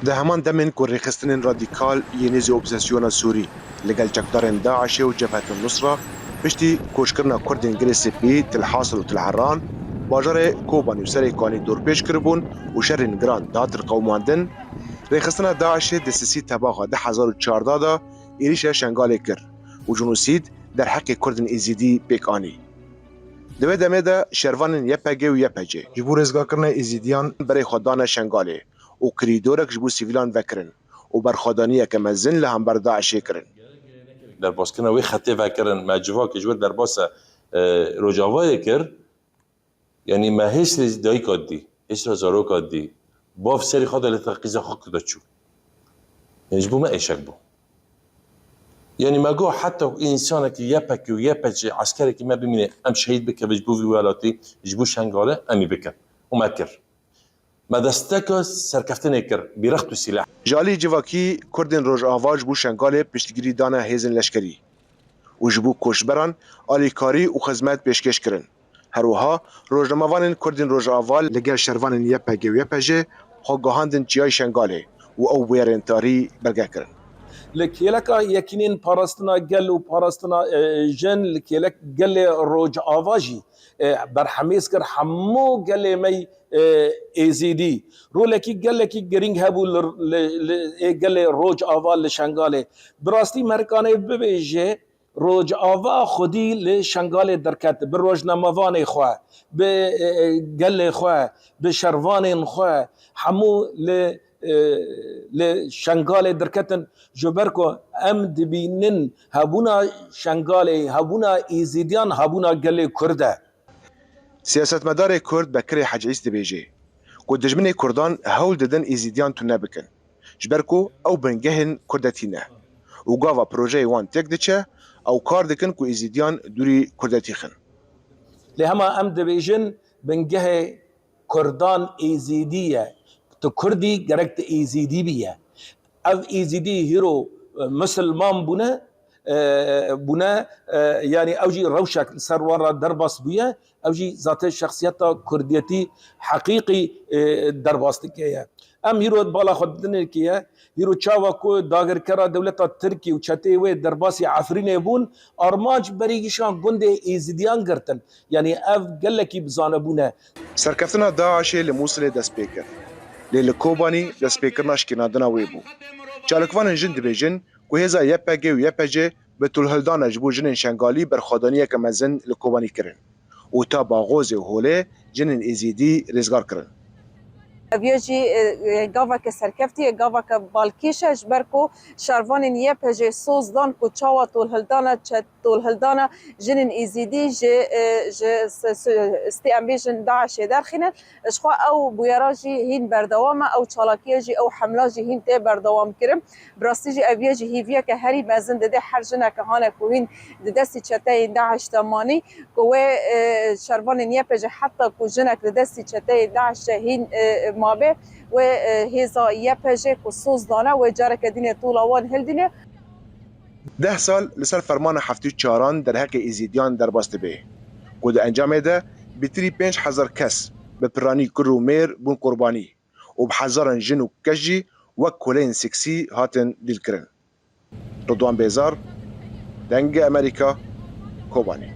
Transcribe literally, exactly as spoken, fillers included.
Di heman demên ku rêxistinên radîkal yê nêzî opozîsyona Sûrî li gel çekdarên DAIŞê û Cebhetun Nusra piştî koçkirina Kurdên Girê Spî, Til Hasil û Til Heran, bajarê Kobanî û Serê Kanî dorpêç kiribûn û şerên giran dihatin qewimandin, rêxistina DAIŞê di sisî Tebaxa du hezar û çardeh de êrîşa Şengalê kir û jenosîd derheqê Kurdên Êzîdî pêk anî. Di wê demê de şervanên Y P G û Y P C ji bo rêzgarkirina Êzîdiyan berê xwe dane Şengalê û kirîdorek ji bo sivîlan vekirin û berxwedaniyeke mezin li hember DAIŞê kirin. Derbaskirina wê xetê vekirin, me civakê ji wir derbasa, e, Rojavayê kir. Yanî me hêşt rê dayika dî, hêşt rê zaroka dî. Bav serî xwe da li te qîza xwe kuda çû. Yanî ji bo me êşek bû. Yanî me got heta ku însanekî Y P G û Y P C eskerekî me bimîne, em şehîd bikeve ji bo vî welatî, ji bo Şengalê, em ê bikin. Û me kir. Me desteka serkeftinê kir, bîrext û sîleh. Ji alî civakî, Kurdên Rojava ji bo Şengalê piştgirî dane hêzên leşkerî û ji bo koçberan alîkarî û xizmet pêşkêş kirin. Her wiha rojnamevanên Kurdên Rojava li gel şervanên Y P G û Y P J xwe gihandin Çiyayê Şengalê û ew bûyerên tarî belge kirin. Li kêleka yekînên parastina gel û parastina, e, jin li kêlek gelê Rojava jî, e, berhemêz kir hemû gelê me, e, Êzîdî. Rolekî gelekî girîng hebû li, li, li, ê gelê Rojava li Şengalê. Bi rastî merikanê bibêje, Rojava xwedî li Şengalê derket, bi rojnamevanê xwe, bi, e, e, gelê xwe, bi şervanên xwe, hemû li, e, li Şengalê derketin, ji ber ku em dibînin hebûna Şengalê, hebûna Êzîdiyan, hebûna gelê Kurd e. Siyasetmedarê Kurd Bekirê Hecîs dibêje ku dijminê Kurdan hewl didin Êzîdiyan tune bikin. Ji ber ku ew bingehên kurdetî ne û gava projeyê wan têk diçe, ew kar dikin ku Êzîdiyan dûrî kurdetî xin. Lê hema em dibêjin bingehê kurdan êzîdî ye. Tu kurdî gerek tu êzîdî bîye. Ev êzîdî hîro, e, misilman bûne, e, bûne, e, yanî ew jî rewşek li ser wan re derbas bûye. Ew jî zaten şexsiyeta kurdiyetî heqîqî, e, derbas dike ye. Em hîro bala xwe didinê ki ye. Hîro çawa ku dagirkera dewleta Tirkî û çeteyê wê derbasî Efrînê bûn, armanc berî gişan gundê Êzidiyan girtin. Yanî ev gelekî bi zanebûn e. Serkeftina DAIŞê li Mûsilê dest pê kir. Lê li Kobanî destpêkirina şikînandina wê bû. Çalakvanên jin dibêjin ku hêza Y P G û Y P C bi tolhildana ji bo jinên Şengalî berxwedaniyeke mezin li Kobanî kirin û ta Baxozê û Holê jinên Êzîdî rêzgar kirin. Ev ya jî, e, e, gaveke serkeftî ye, gaveke balkêş e, ji ber ku şervanên Y P G soz dan ku çawa tolhildana çet-, tolhildana jinên Êzîdî ji, e, ji s-, s-, stê em bêjin DAIŞê derxînin. Jixwe ew bûyera jî hîn berdewam e, ew çalakiya jî, ew hemla jî hîn tê berdewam kirin. Bi rastî jî ev yê jî hîviyeke herî mezin dide her jineke hane ku hîn di destî çeteyên DAIŞ de manî, ku wê, e, şervanên Y P G heta ku jinek di destî çeteyên DAIŞ de hîn, e, mabe, wê, e, hêza Y P G ku soz dane, wê careke dîne tola wan hildîne. Deh sal li ser fermana heftê û çaran derheqê Êzîdiyan derbas dibe, ku di encamê de bêtirî pênc hezar kes bi piranî kur û mêr bûn qurbanî û bi hezaran jin û keç jî wek koleyên seksî hatin dîlkirin. Ridwan Bêzar, Dengê Amerîka, Kobanê.